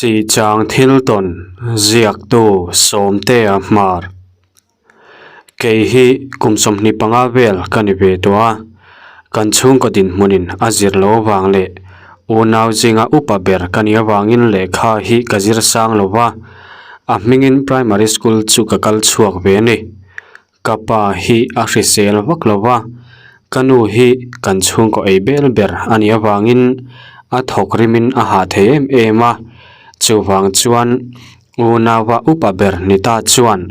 Sihchang thil tawn ziaktu Sawmtea Hmar. Kei hi kum 25 vel ka ni ve tawh a, kan chhungkaw dinhmunin a zir lo avang leh unau zinga upa ber ka nih avangin lehkha hi ka zir sang lo va, a hmingin primary school chu ka kal chhuak ve a ni. Ka pa hi a hrisel vak lo va, ka nu hi kan chhungkaw ei bel ber a nih avangin a thawk rimin a hah thei em em a, chuvang chuan unaua upa ber ni ta chuan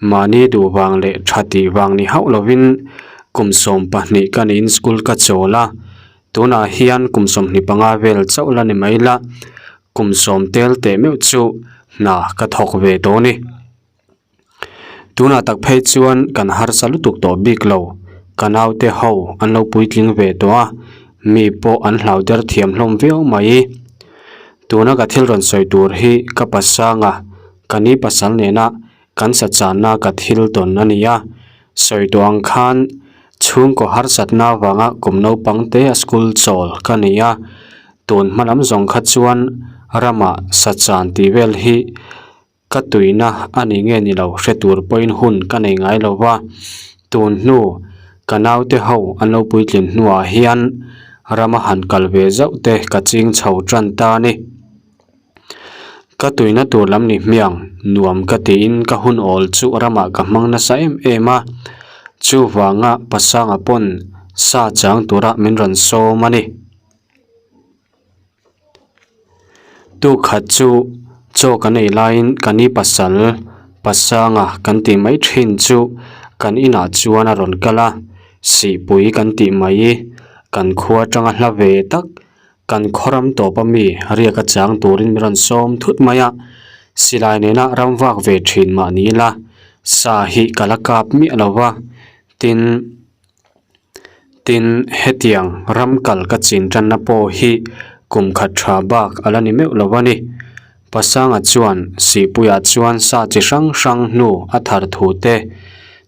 mahni duh vang leh tha tih vang ni hauh lovin kum 12 ka niin school ka chawl a, tunah hian kum 25 vel chauh la ni mai la, kum 10 tel teh meuh chu hna ka thawk ve tawh a ni. Tunah tak phei chuan kan harsa lutuk tawh bik lo, ka naute ho an lo puitling ve tawh a, mi pawh an hlau der thiam hlawm viau mai. Tuna ka thil rawn sawi tur hi ka pasanga ka ni pasal nena kan sa channa ka thil tawn a ni a, sawi tawh ang khan chhungkaw harsatna avanga kum naupang te a school chawl ka ni a, tun hma lam zawng kha chuan ramah sa chan tih vel hi Ka tuina a ni nge ni lo hre tur pawhin hun ka nei ngai lo va, tun hnu ka naute ho an lo puitlin hnuah hian rama han kal ve zauh te ka ching chho tan ta a ni. Ka tuina tur lam ni hmiang nuam ka tiin ka hun awl chu ramah ka hmang nasa em em a, chuvanga pasanga pawn sa chang tura min rawn sawm a ni. Tukhat chu chaw kan ei laiin ka ni pasal pasanga kan tih mai thin chu kan inah chuan a rawn kal a, sihpui kan tih mai kan khua atanga hla ve tak kan khawram tawp ami riak a chang turin min rawn sawm thut mai a, silai nena ram vak ve thin mah ni ila sa hi ka la kap miah lo va, tin. Tin, hetiang ram kal ka chin tanna pawh hi kum khat tha bak a la ni meuh lo a ni. Pasanga chuan Sihpuiah chuan sa chi hrang hrang hnu a thar thu te,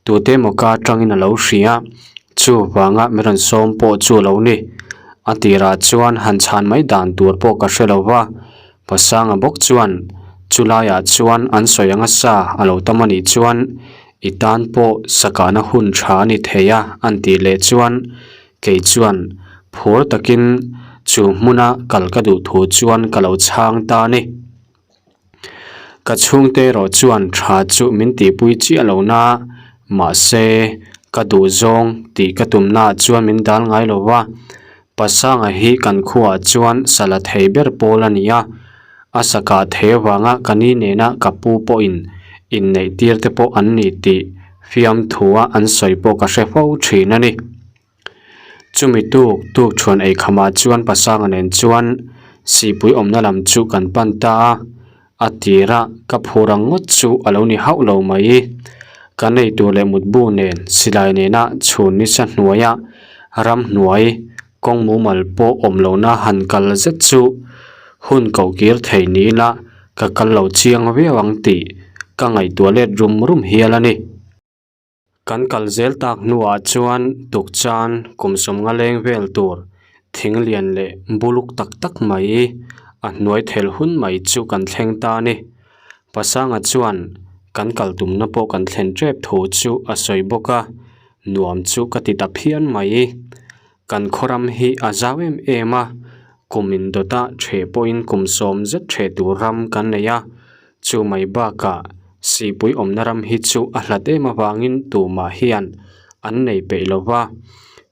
tute emaw ka atangin a lo hria, chuvanga min rawn sawm pawh chu a lo ni. A tirah chuan han chhan mai dan tur pawh ka hre lo va, Pasanga bawk chuan chulaiah chuan an sawi anga sa a lo tam a nih chuan I tan pawh sakahna hun tha a ni thei a an tih leh chuan kei chuan phur takin chu hmuna kal ka duh thu chuan ka lo chhang ta a ni. Ka chhungte erawh chuan tha chu min tihpui chiah lo na, mahse ka duh zawng tih ka tumnaah chuan min dal ngai lo va, Pasanga hi kan khuaah chuan sa la thei ber pawl a ni a, a sakah thei avanga ka ni nena ka pu pawhin inneih tir te pawh an ni tih fiamthua an sawi pawh ka hre fo thin a ni. Chumi tuk tuk chhuan ei khamah chuan Pasanga nen chuan sihpui awmna lam chu kan pan ta a, a tira ka phur ang ngawt chu a lo ni hauh lo mai. Ka nei tur leh mutbu nen silai nena chhun nisa hnuaia ramhnuai kawng mumal pawh awm lohna han kal zet chu hun koh kir thei ni ila ka kal lo chiang viau ang tih ka ngaihtuah let rum rum hial a ni. Kan kal zel tak hnuah chuan tukchan kum 50 leng vel tur thing lian leh buluk tak tak mai a hnuai thel hun mai chu kan thleng ta a ni. Pasanga chuan kan kal tumna pawh kan thlen tep thu chu a sawi bawk a, nuam chu ka ti ta phian mai. Kan khawram hi a zau em em a, kum indawta ṭheh pawhin kum 10 zet ṭheh tur ram kan nei a, chu mai bakah sihpui awmna ram hi chu a hlat em avangin tumah hian an nei peih lo va,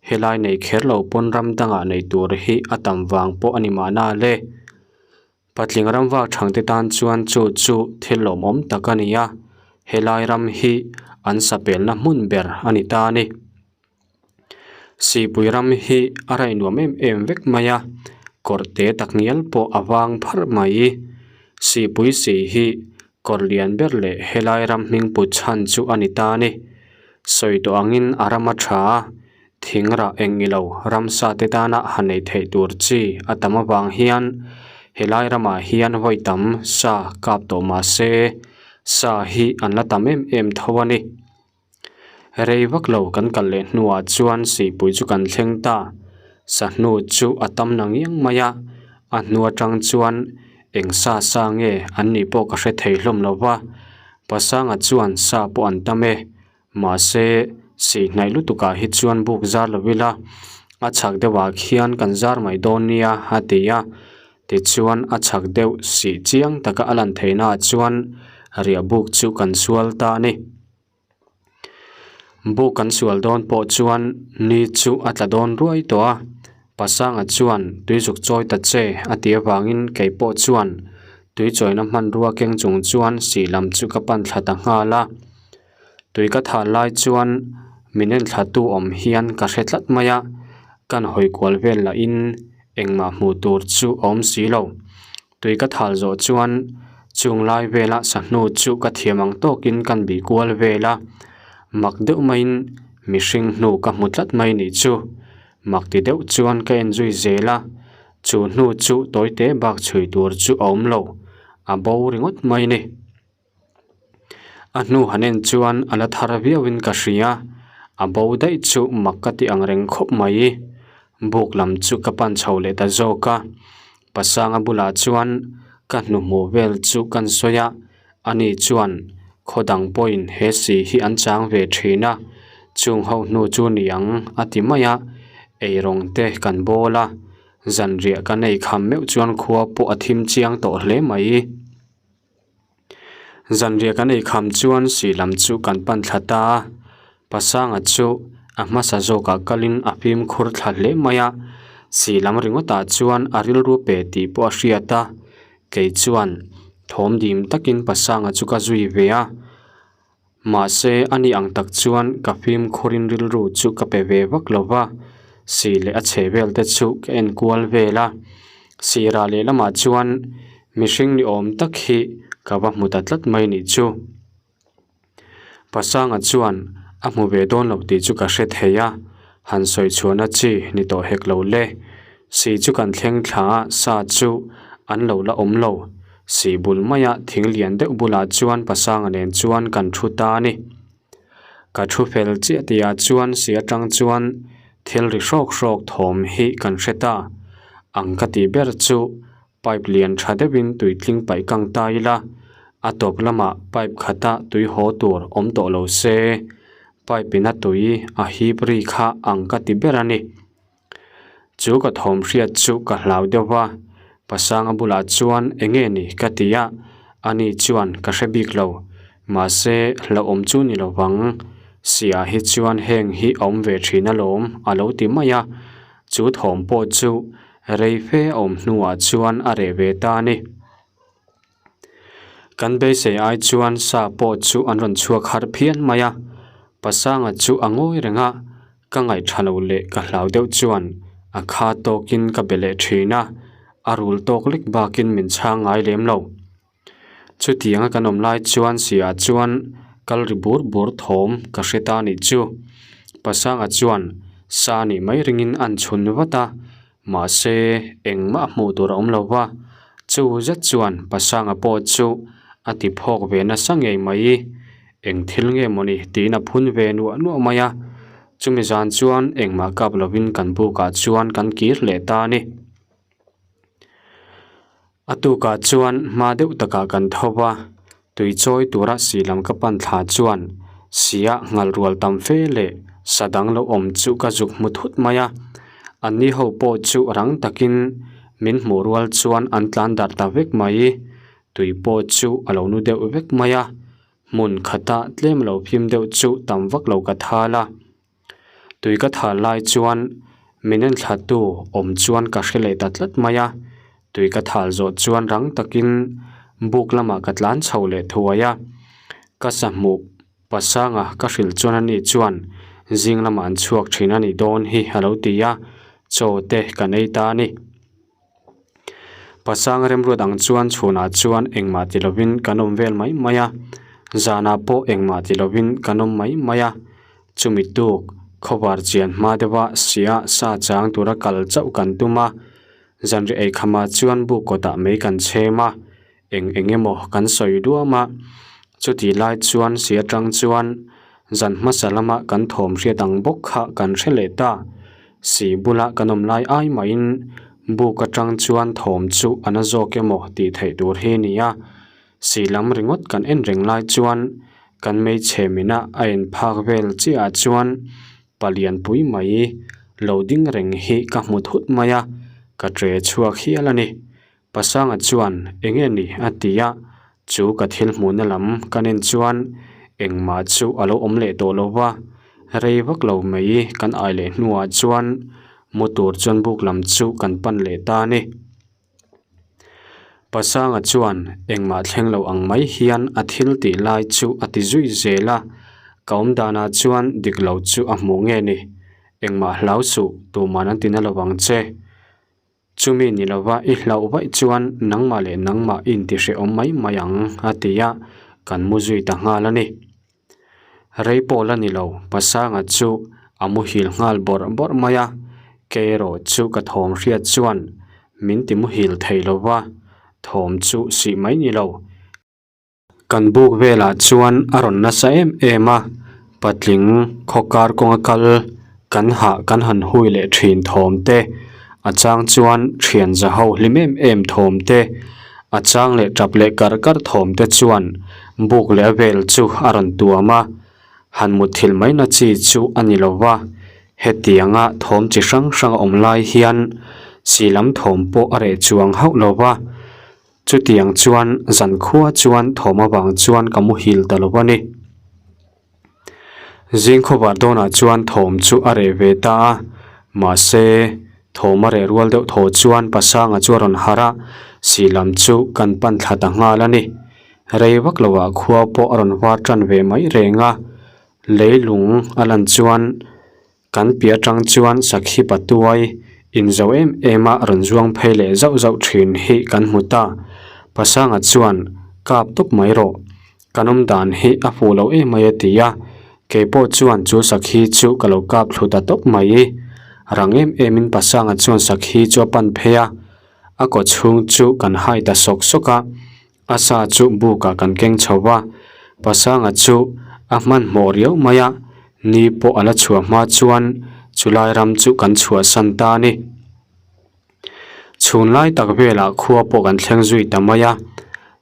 helai nei kher lo pawn ram dangah nei tur hi a tam vang pawh a ni mahna le. Patling ram vak thangte tan chuan chu chu thil lawmawm tak a ni a, helai ram hi an sapelna hmun ber a ni ta a ni. Sihpui ram hi a raih nuam em em vek mai a, kawr te tak ngial pawh a vang pharh mai. Sihpui si hi kawr lian ber leh helai ram hming put chhan chu a ni ta a ni. Sawi tawh angin a ram a tha a, thing rah eng ilo ramsa te tana han ei theih tur chi a tam avang hian helai ramah hian vawi tam sa kap tawh mah se sa hi an la tam em em tho a ni. Rei vak lo kan kal leh hnuah chuan sihpui chu kan thleng ta. Sahnu chu a tam na ngiang mai a, a hnu atang chuan Eng sa sa nge an nih pawh ka hre thei hlawm lo va, Pasanga chuan sa pawh an tam e. Mahse, sih hnaih lutukah hi chuan buk zar lo ila, a chhak deuhah khian kan zar mai dawn nia a ti a. Tichuan a chhak deuh sih chiang taka a lan theihnaah chuan riah buk chu kan sual ta a ni. Buk kan sual dawn pawh chuan ni chu a tla dawn ruai tawh a, Pasanga chuan tui zuk chawi ta che a tih avangin kei pawh chuan tui chawina hmanrua keng chung chuan sih lam chu ka pan thla ta nghal a. Tui ka thah lai chuan min en thla tu awm hian ka hre tlat mai a, kan hawi kual vel lahin engmah hmuh tur chu a awm si lo. Tui ka thal zawh chuan chung lai vela sahnu chu ka thiam ang tawkin kan bih kual vel a, mak deuh maiin mihring hnu ka hmu tlat mai nih chu. Mak ti deuh chuan ka en zui zel a, chu hnu chu tawite bak chhui tur chu a awm lo, a bo ringawt mai ni. A hnu han en chuan a la thar viauin ka hria, a bo daih chu mak ka ti ang reng khawp mai. Buk lam chu ka pan chho leh ta zawk a, Pasanga bulah chuan ka hnuhmuh vel chu kan sawi a, ani chuan khaw dang pawhin he si hi an chang ve thin a, chung ho hnu chu ni ang a ti mai a, eirawng te kan bawl a, zanriah kan ei kham meuh chuan khua pawh a thim chiang tawh hle mai. Zanriah kan ei kham chuan sih lam chu kan pan thla ta a, Pasanga chu a hmasa zawkah kalin a fimkhur thla hle mai a, sih lam ringawtah chuan a rilru pe tih pawh a hriat a, kei chuan thawm dim takin Pasanga chu ka zui ve a. Mahse, a ni ang tak chuan ka fimkhurin rilru chu ka pe ve vak lo va, si leh a chhe vel te chu ka en kual vel a. Sirah lehlamah chuan mihring ni awm tak hi ka va hmu ta tlat mai nih chu. Pasanga chuan a hmu ve dawn lo tih chu ka hre thei a, han sawi chhuahna chi ni tawh hek lo le. Si chu kan thleng thla a, sa chu an lo la awm lo. Si bul maia thing lian deuh bulah chuan Pasanga nen chuan kan thu ta a ni. Ka thu fel chiah tihah chuan si atang chuan thil ri hrawk hrawk thawm hi kan hre ta. Ang ka tih ber chu pipe lian tha deuhin tui tling paih kang ta ila, a tawp lamah pipe khata tui haw tur awm tawh lo se, pipe in a tui a hip ri kha ang ka ti ber a ni. Chu ka thawm hriat chu ka hlau deuh va, Pasanga bulah chuan eng nge ni ka ti a, ani chuan ka hre bik lo, mahse hlauhawm chu ni lo vang, Sia hi chuan heng hi a awm ve thin alawm a lo ti mai a, chu thawm pawh chu rei fe a awm hnuah chuan a reh ve ta a ni. Kan beisei ai chuan sa pawh chu an rawn chhuak harh phian mai a, Pasanga chu a ngawi reng a, ka ngaihṭha lo leh ka hlau deuh chuan a kha tawkin ka be leh ṭhin a, a rul tawk lek bakin min chhang ngai lem lo. Chutianga kan awm lai chuan Sia chuan kal ri bur bur thawm ka hre ta nih chu. Pasanga chuan sa nih mai ringin an chhun vat a, Mahse, engmah hmuh tur a awm lo va, chu zet chuan Pasanga pawh chu a ti phawk ve nasa ngei mai. Eng thil nge mawni tiin a phun ve nuah nuah mai a, chumi zan chuan engmah kap lovin kan bukah chuan kan kir leh ta a ni. A tukah chuan hma deuh takah kan tho va, tui chawi tura si lam ka pan thla chuan sia nghal rual tam fe leh sa dang lo awm chu ka zuk hmu thut mai a. Anni ho pawh chu rang takin min hmuh rual chuan an tlan darh ta vek mai. Tui pawh chu a lo nu deuh vek mai a, hmun khata tlem lo phim deuh chu tam vak lo ka thal a. Tui ka thah lai chuan min en thla tu awm chuan ka hre leh ta tlat mai a, tui ka thal zawh chuan rang takin buk lamah ka tlan chho leh thuai a, ka sahmuh pasanga ka hrilh chuan ani chuan zing lamah an chhuak thin a nih dawn hi a lo ti a, chaw te kan ei ta a ni. Pasang remruat ang chuan chhunah chuan engmah ti lovin kan awm vel mai mai a, zanah pawh engmah ti lovin kan awm mai mai a. Chumi tuk khawvar chian hma deuha sia sa chang tura kal chauh kan tum a, zanriah eikhamah chuan buk kawtah mei kan chhem a, eng eng emaw kan sawi duam a. Chutih lai chuan si atang chuan zan hmasa lama kan thawm hriat ang bawk kha kan hre leh ta. Si bula kan awm lai ai mahin. Buk atang chuan thawm chu a na zawk emaw tih theih tur hi a ni a. Sih lam ringawt kan en reng lai chuan kan hmeichhe mina a en phak vel chiah ah chuan palian pui mai lo ding reng hi ka hmu thut mai a, ka tre chhuak hial a ni. Pasanga chuan eng nge ni a ti a, chu ka thil hmuhna lam ka nen chuan engmah chu a lo awm leh tawh lo va, rei vak lo mai kan ai leh hnuah chuan mu tur chuan buk lam chu kan pan leh ta a ni. Pasanga chuan engmah thleng lo ang mai hian a thil tih lai chu a ti zui zel a, ka awm danah chuan dik lo chu a hmuh nge ni, engmah hlau suh tuman an ti na lo vang che. Chumi ni lova i hlauh vaih chuan nangmah leh nangmah i intihrehawm mai mai ang a ti a, kan mu zui ta nghal a ni. Rei pawh la ni lo, Pasanga chu a muhil nghal bawrh bawrh mai a, kei erawh chu ka thawm hriat chuan min ti muhil thei lova, thawm chu sih mai ni lo. Kan buk velah chuan a rawn nasa em em a, patling khaw kar kawnga kal kan hah kan han hui leh thin thawm te, a chang chuan thian za ho hlim em em thawm te, a chang leh tap leh kar kar thawm te chuan buk leh a vel chu a rawn tuam a, han mutthilh mai na chi chu a ni lo va, hetianga thawm chi hrang hrang a awm lai hian si lam thawm pawh a reh chuang hauh lo va. Chutiang chuan zankhua chuan thawm avang chuan ka muhil ta lo a ni. Zing khawvar dawnah chuan thawm chu a reh ve ta a, mahse thawm a reh rual deuh thaw chuan Pasanga chu a rawn harh a, sih lam chu kan pan thla ta nghal a ni. Rei vak loah khua pawh a rawn var tan ve mai reng a, leilung a lan chuan Kan piah atang chuan sakhi patuai inzo em em a rawn zuang phei leh zauh zauh thin hi kan hmu ta. Pasanga chuan kap tawp mai rawh. Kan awm dan hi a fuh lo em mai a ti a, kei pawh chuan chu sakhi chu ka lo kap thlu ta tawp mai. Rang em em in Pasanga chuan sakhi chu a pan phei a, a kaw chhung chu kan hai ta sawk sawk a. A sa chu bukah kan keng chho va, Pasanga chu a hmanhmawh riau mai a, ni pawh a la chhuah hma chuan chulai ram chu kan chhuahsan ta a ni. Chhun lai tak velah khua pawh kan thleng zui ta mai a,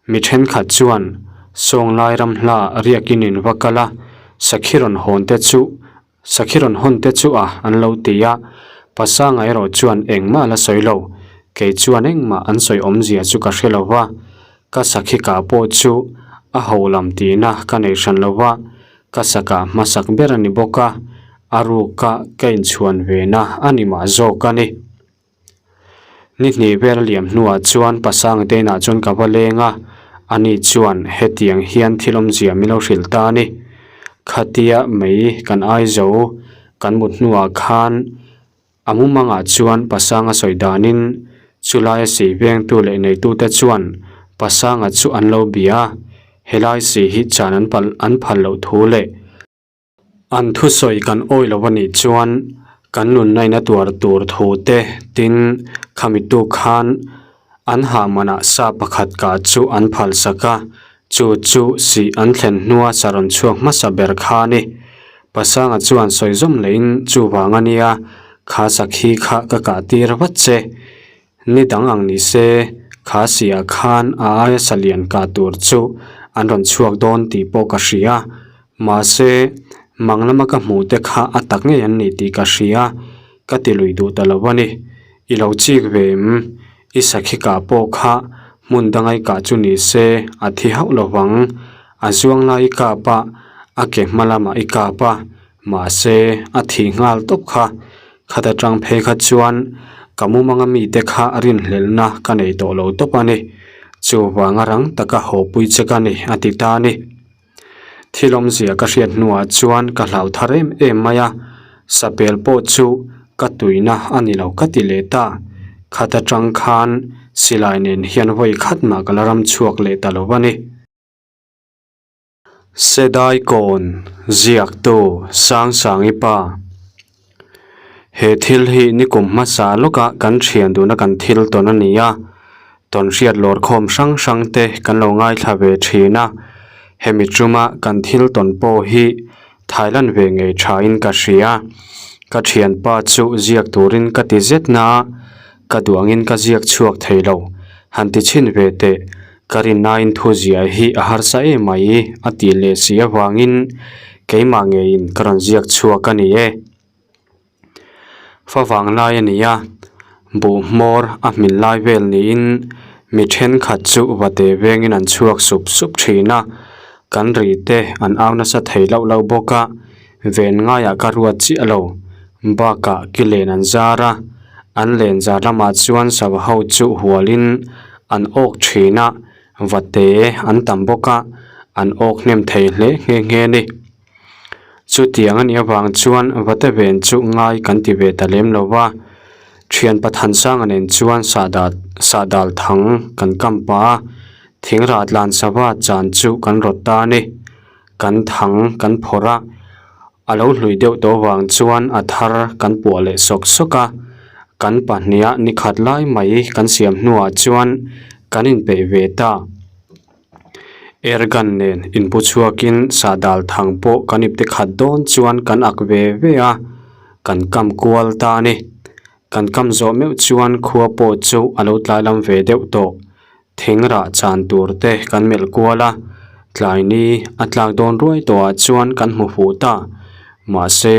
mi thenkhat chuan Sawnglai ram hla riakin in va kal a, sakhi rawn hawn te chu Sakhi rawn hawn te chu a an lo ti a, Pasanga erawh chuan engmah la sawi lo, kei chuan engmah an sawi awmzia chu ka hre lo va, ka sakhi kah pawh chu a ho lam tihna ka nei hran lo va, ka sakah hmasak ber a ni bawk a, a ruka ka inchhuan ve na a ni mah zawk a ni. Ni hnih vel a liam hnuah chuan Pasanga te inah chuan ka va leng a, ani chuan hetiang hian thil awmzia min lo hrilh ta a ni. Khatia mei kan ai zo kan mut hnuah khan a mumangah chuan Pasanga sawi danin chulaia sei vengtu leh neitute chuan Pasanga chu an lo bia a, helai sei hi chan an palh an phal loh thu leh An thusawi kan awi lo a nih chuan kan nunna in a tuar tur thu te tin khami tu khan an hah manah sa pakhat kah chu an phal sak a, chu chu sih an thlen hnua sa rawn chhuak hmasa ber kha a ni. Pasanga chuan sawi zawm lehin chuvang a nia, kha sakhi kha ka kah tir vat che. Ni dang ang ni se, kha siah khan a aia salian kah tur chu an rawn chhuak dawn tih pawh ka hria. Mahse, mang lama ka hmuh te kha a tak ngei an ni tih ka hria, ka ti lui duh ta lo a ni. I lo chik ve em? I sakhi kah pawh kha hmun danga i kah chu ni se a thi hauh lo vang. A zuang lai i kap a, a ke hma lamah i kap a, mahse a thih nghal tawp kha. Khat atang phei kha chuan ka mumanga mite kha rinhlelhna ka nei tawh lo tawp a ni. Chuvanga rang taka haw pui che ka ni a ti ta a ni. Thil awmzia ka hriat hnuah chuan ka hlau thar em em mai a, sapel pawh chu ka tuina a ni lo ka ti leh ta. Khat atang khan silai nen hian vawi khat mah ka la ram chhuak leh ta lo a ni. Sedai kawn ziaktu Sangsangi pa. He thil hi nikum hmasa lawka kan thian duna kan thil tawn a ni a, tawn hriat lawr khawm hrang hrang te kan lo ngaithla ve thin a, hemi tuma kan thil tawn pawh hi Thailand ve ngei thain ka hria. Ka thianpa chu ziak turin ka ti zet na a. Ka duh angin ka ziak chhuak thei lo. Han ti chhin ve teh, ka rinnain thu ziah hi a harsa em mai a tih leh si avangin keimah ngeiin ka rawn ziak chhuak a ni e. Fa vang lai a ni a, buh hmawr a hmin lai vel niin mi thenkhat chu vate vengin an chhuak sup sup thin a, kan ri te an au nasa thei loh loh bawk a, ven ngaiah ka ruat chiah lo. Bakah ki len an zar a, an len zar lamah chuan sava ho chu hualin an awk thin a, vate an tam bawk a, an awk hnem thei hle nghe nghe a ni. Chutiang a nih avang chuan vate ven chu ngai kan ti ve ta lem lo va, thian Pathansanga nen chuan sahdah sahdal thang kan kam pah a, thingrah tlan sava chan chu kan rawt ta a ni. Kan thang kan phawrh a, a lo hlui deuh tawh avang chuan a thar kan puah leh sawk sawk a, kan pahniha ni khat lai mai kan siam hnuah chuan kan inpeih ve ta. Air gun nen inpu chhuakin sahdal thang pawh kan ipte khat dawn chuan kan ak ve ve a, kan kam kual ta a ni. Kan kam zawh meuh chuan khua pawh chu a lo tlai lam ve deuh tawh. Thing rah chan tur te kan melh kual a, tlai ni a tlak dawn ruai tawhah chuan kan hmu fuh ta. Mahse,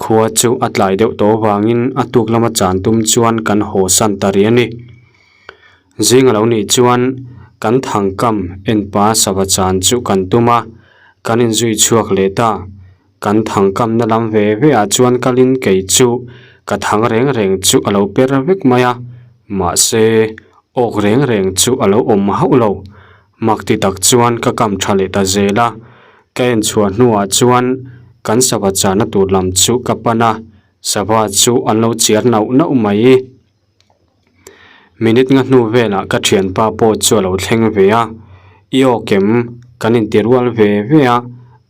khua chu a tlai deuh tawh avangin a tuk lama chan tum chuan kan haw san ta rih a ni. Zing a lo nih chuan kan thangkam enpa sava chan chu kan tum a, kan inzui chhuak leh ta. Kan thangkamna lam ve ve ah chuan kalin kei chu ka thang reng reng chu a lo per vek mai a, mahse awk reng reng chu a lo awm hauh lo. Mak ti tak chuan ka kam tha leh ta zel a, ka en chhuah hnuah chuan kan sava chahna tur lam chu ka pan a, sava chu an lo chiar nauh nauh mai. Minute nga hnu velah ka thianpa pawh chu a lo thleng ve a, i aw kem kan inti rual ve ve a,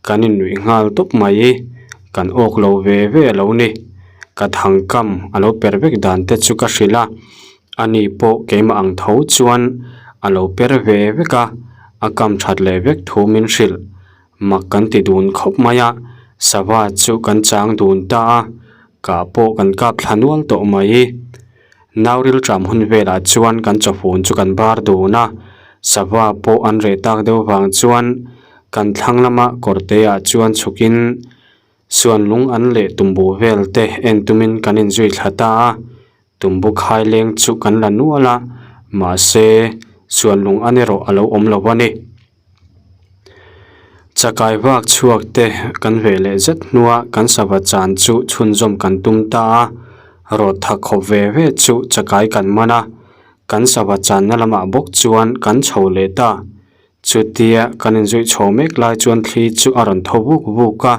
kan innuih nghal tawp mai, kan awk lo ve ve a lo ni. Ka thangkam a lo per vek dan te chu ka hrilh a, ani pawh keimah ang tho chuan a lo per ve vek a, a kam that leh vek thu min hrilh. Mak kan ti dun khawp mai a, sava chu kan chang dun ta a, kah pawh kan kap thla nual tawh mai. Nau rilṭam hun velah chuan kan chawfun chu kan bar dun a, sava pawh an reh tak deuh vang chuan kan thlang lama kawrte ah chuan chhukin suan lung an leh tumbu vel te en tumin kan inzui thla ta a, tumbu khai leng chu kan la nual a, mahse suan lung an erawh a lo awm lo a ni. Chakai vak chhuak te kan ve leh zet hnua kan sava chan chu chhunzawm kan tum ta a, rawt tha khawp ve ve chu chakai kan man a, kan sava channa lamah bawk chuan kan chho leh ta. Chutia kan inzuih chho mek lai chuan thli chu a rawn tho vuk vuk a,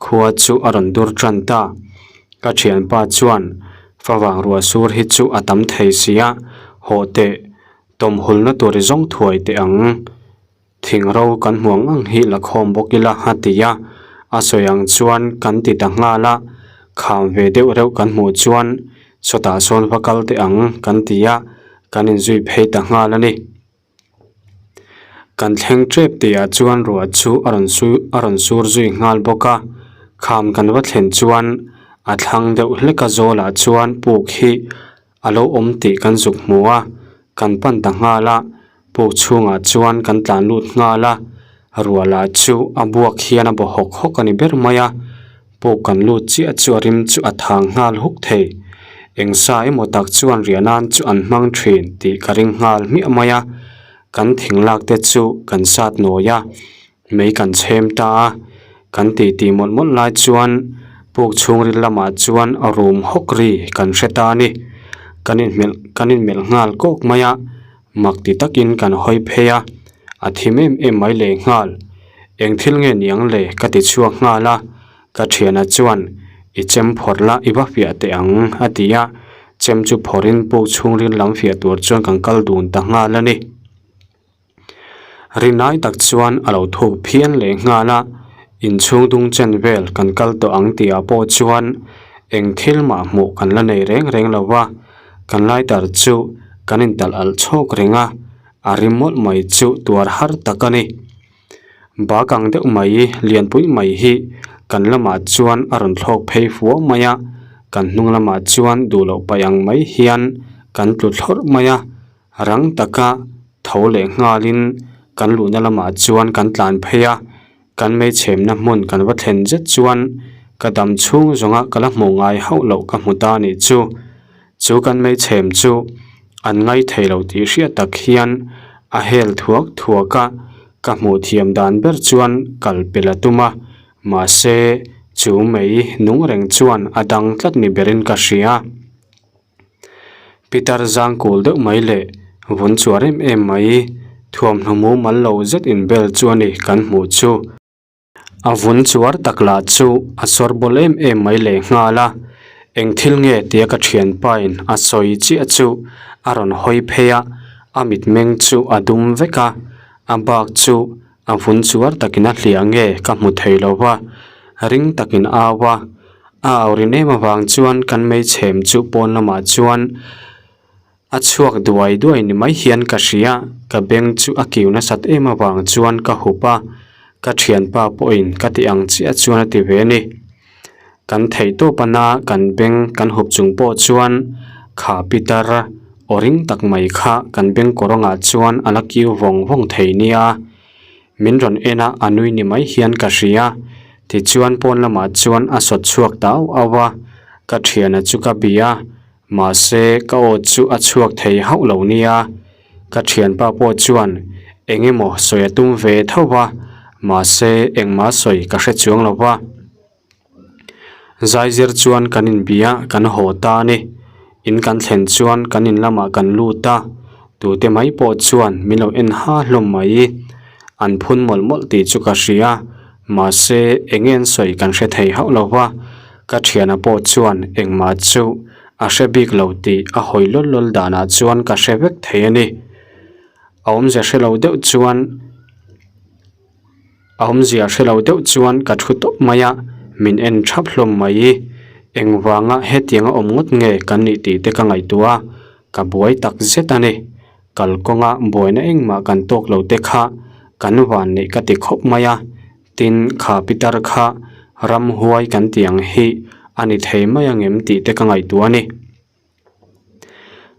khua chu a rawn dur tan ta. Ka thianpa chuan favang ruah sur hi chu a tam thei sia, hawh teh Tawmhulna tur i zawng thuai teh ang. Thing ro kan hmu ang ang hi la khawm bawk ila a ti a, a sawi ang chuan kan ti ta nghal a, kham ve deuh reuh kan hmuh chuan sawtah sawn va kal teh ang kan ti a, kan inzui phei ta nghal a ni. Kan thleng tep tihah chuan ruah chu a rawn su a rawn sur zui nghal bawk a, kham kan va thlen chuan a thlang deuh hlek a zawlah chuan puk hi A lo awm tih kan zuk hmu a, kan pan ta nghal a, puk chhungah chuan kan tlan lut nghal a, ruah lah chu a buak hian a baw hawk hawk a ni ber mai a, puk kan lut chiah chu a rim chu a thang nghal huk thei. Eng sa emaw tak chuan riah nan chu an hmang thin tih ka ring nghal hmiah mai a, kan thing lak te chu kan sat nawi a, Mei kan chhem ta a, kan tih tih mawlh mawlh lai chuan puk chhungril lamah chuan a rum hawk ri kan hre ta a ni. Kan inhmelh kan inmelh nghal kawk mai a, mak ti takin kan hawi phei a, a thim em em mai leh nghal. Eng thil nge niang le ka ti chhuak nghal a, ka thiana chuan i chem phawrh la i va fiah teh ang a ti a, chem chu phawrhin puk chhungril lam fiah tur chuan kan kal dun ta nghal a ni. Rinai tak chuan a lo thuk phian leh nghal a, inchhung dung chen vel kan kal tawh ang tih ah pawh chuan eng thil mah hmuh kan la nei reng reng lo va, kan lighter chu kan intalh alh chhawk reng a, a rim mawlh mai chu tuar har tak a ni. Bak ang deuh mai lianpui mai hi kan lamah chuan a rawn thlawk phei fuau mai a, kan hnung lamah chuan duh loh paih ang mai hian. Kan tlu thlawrh mai a, rang taka tho leh nghalin kan luhna lamah chuan kan tlan phei a, kan meichhemna hmun kan va thlen zet chuan ka dam chhung zawnga ka la hmuh ngai hauh loh ka hmu ta anih chu. Chu kan meichhem chu an ngai thei lo tih hriat tak hian a hel thuak thuak a, ka hmuh thiam dan ber chuan kal pel a tum a, mahse chu mei nung reng chuan a dang tlat ni berin ka hria. Pitar zang kul deuh mai leh vun chuar em em mai thuamhnaw mumal lo zet inbel chu a ni kan hmuh chu. A vun chuar tak lah chu a sawr bawl em em mai leh nghal a, eng thil nge tia ka thianpain a sawi chiah chu a rawn hawi phei a, a mitmeng chu a dum vek a, a bak chu a vun chuar takin a hliah nge ka hmu thei lo va, ring takin a au a, a au rin em avang chuan kan meichhem chu pawn lamah chuan A chhuak duai duai ni mai hian ka hria, ka beng chu a kiu nasat em avang chuan ka hup a, ka thianpa pawhin ka ti ang chiah chuan a ti ve a ni. Kan theih tawp a na kan beng kan hup chung pawh chuan kha pitar aw ring tak mai kha kan beng kawrawngah chuan a la kiu vawng vawng thei nia. Min rawn en a, a nui ni mai hian ka hria. Tichuan pawn lamah chuan a sawt chhuak ta auh auh a, ka thiana chu ka bia a, Mahse, ka aw chu a chhuak thei hauh lo nia. Ka thianpa pawh chuan eng emaw sawi a tum ve tho va, mahse engmah sawi ka hre chuang lo va. Zaizir chuan kan inbia kan haw ta a ni. In kan thlen chuan kan in lamah kan lut a, tute mai pawh chuan min lo en ha hlawm mai. An phun mawlh mawlh tih chu ka hria, mahse eng nge an sawi kan hre thei hauh lo va. Ka thiana pawh chuan engmah chu a hre bik lo tih a hawi lawl lawl danah chuan ka hre vek thei a ni. A awmzia hre lo deuh chuan a awmzia hre lo deuh chuan ka thu tawp mai a, min en thap hlawm mai. Engvanga hetianga awm ngawt nge kan nih tih te ka ngaihtuah a, ka buai tak zet a ni. Kalkawnga buaina engmah kan tawk lo te kha kan van neih ka ti khawp mai a. Tin, kha pitar kha ramhuai kan tih ang hi a ni thei mai ang em tih te ka ngaihtuah a ni.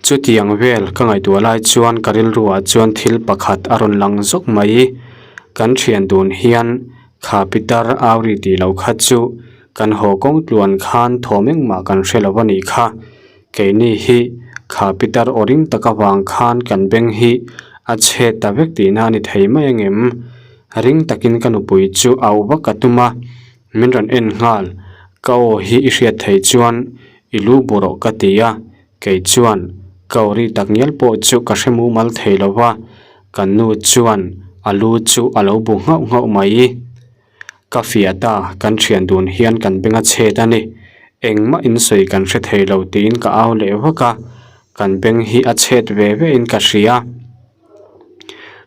Chutiang vel ka ngaihtuah lai chuan ka rilruah chuan thil pakhat a rawn lang zawk mai. Kan thian dun hian kha pitar au ri tih loh kha chu kan haw kawng tluan khan thawm engmah kan hre lo a nih kha. Keini hi kha pitar aw ring tak avang khan kan beng hi a chhe ta vek tihna a ni thei mai ang em? Ring takin ka nupui chu auh vak a tum a, min rawn en nghal. Ka aw hi i hriat thei chuan i lu bu rawh ka ti a, kei chuan ka aw ri tak ngial pawh chu ka hre mumal thei lo va, kan nu chuan a lu chu a lo bu nghauh nghauh mai. Ka fiah ta, kan thian dun hian kan beng a chhet a ni. Engmah in sawi kan hre thei lo tiin ka au leh vak a, kan beng hi a chhet ve ve in ka hria.